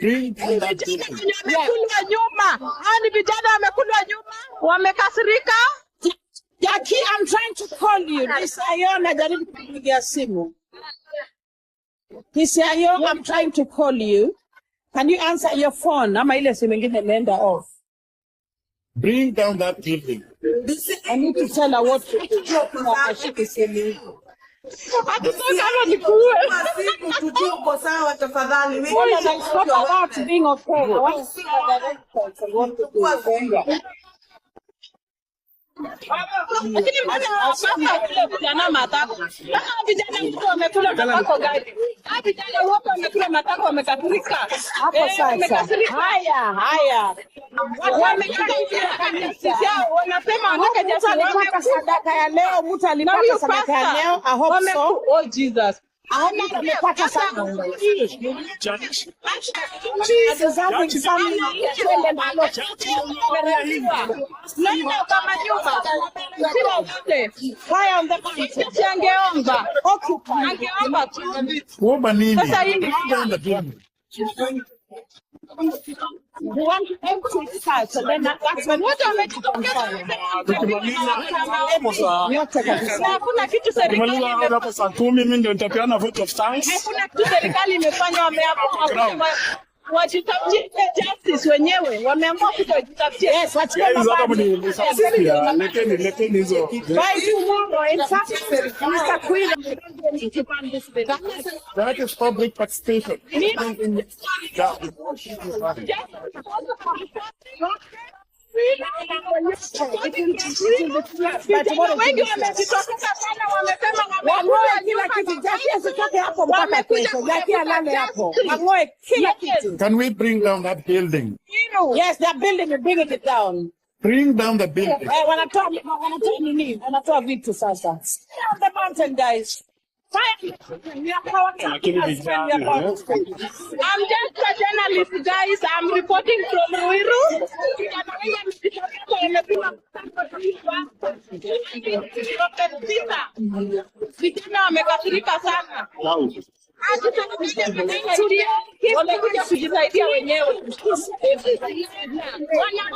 Bring down that Vijana building. wenye wamekulwa nyuma, hao ni vijana wamekulwa nyuma, wamekasirika. Jackie, I'm trying to call you. Nisayo, najaribu kupigia simu. Nisayo, I'm trying to call you. Can you answer your phone? Ama ile simu ingine imeenda off. Bring down that building. I need to tell her what to do. Ashike simu. Hatutaka nikuue. Simu tujue uko sawa tafadhali. We No, no, no, it's not about being okay. I want to see her directions and what to do. Lakini mbona hawapasa kule vijana matako? Kama vijana wote wamekula matako gani? Hawa vijana wote wamekula matako wamekasirika. Hapo sasa. Wamekasirika. Haya, haya. Wamekasirika justice yao, wanasema wanataka Mtu justice. alipata Wamekufa. sadaka ya leo, mtu Na alipata huyu sadaka ya pasta leo. I hope so. Oh Jesus. I hope mtu amepata sadaka. She's deserving some. Twende nalo. Naona kama nyumba sio wote. Fire on the mountain. Si angeomba. Occupy. Angeomba tu. Kuomba nini? Sasa hii Bring down the building. We want to empty the church and then that's when wote wamejitokeza Tukimaliza nyote kabisa. na hakuna kitu serikali tukimaliza hapo saa 10 mimi ndio nitapeana vote of thanks. hakuna kitu serikali imefanya. Wameamua wajitafutie justice wenyewe, wameamua kutojitafutia. Yes, wachukue Guys, hata mabati. mniuliza leteni leteni hizo. By tomorrow, in fact, Mr. Queen, I'm going to ban this bill. That is public participation. Down. Vijana wengi wamejitokeza sana, wamesema Wang'oe wamekula kila nyuma kitu. Jackie asitoke hapo mpaka Wamekuja kesho. Jackie alale hapo. justice. Wang'oe kila Yes. kitu. Can we bring down that building? Yes, they're building and bringing it down. Bring down the building. Eh, wanatoa wanatoa nini? Wanatoa vitu sasa. Stay on the mountain guys. Fire. We are power. Lakini We are vijana power. I'm just a journalist guys. I'm reporting from Ruiru. Vijana wengi wamejitokeza, wamepima Vijana wamekasirika sana. Wamekuja kujisaidia wenyewe. Wana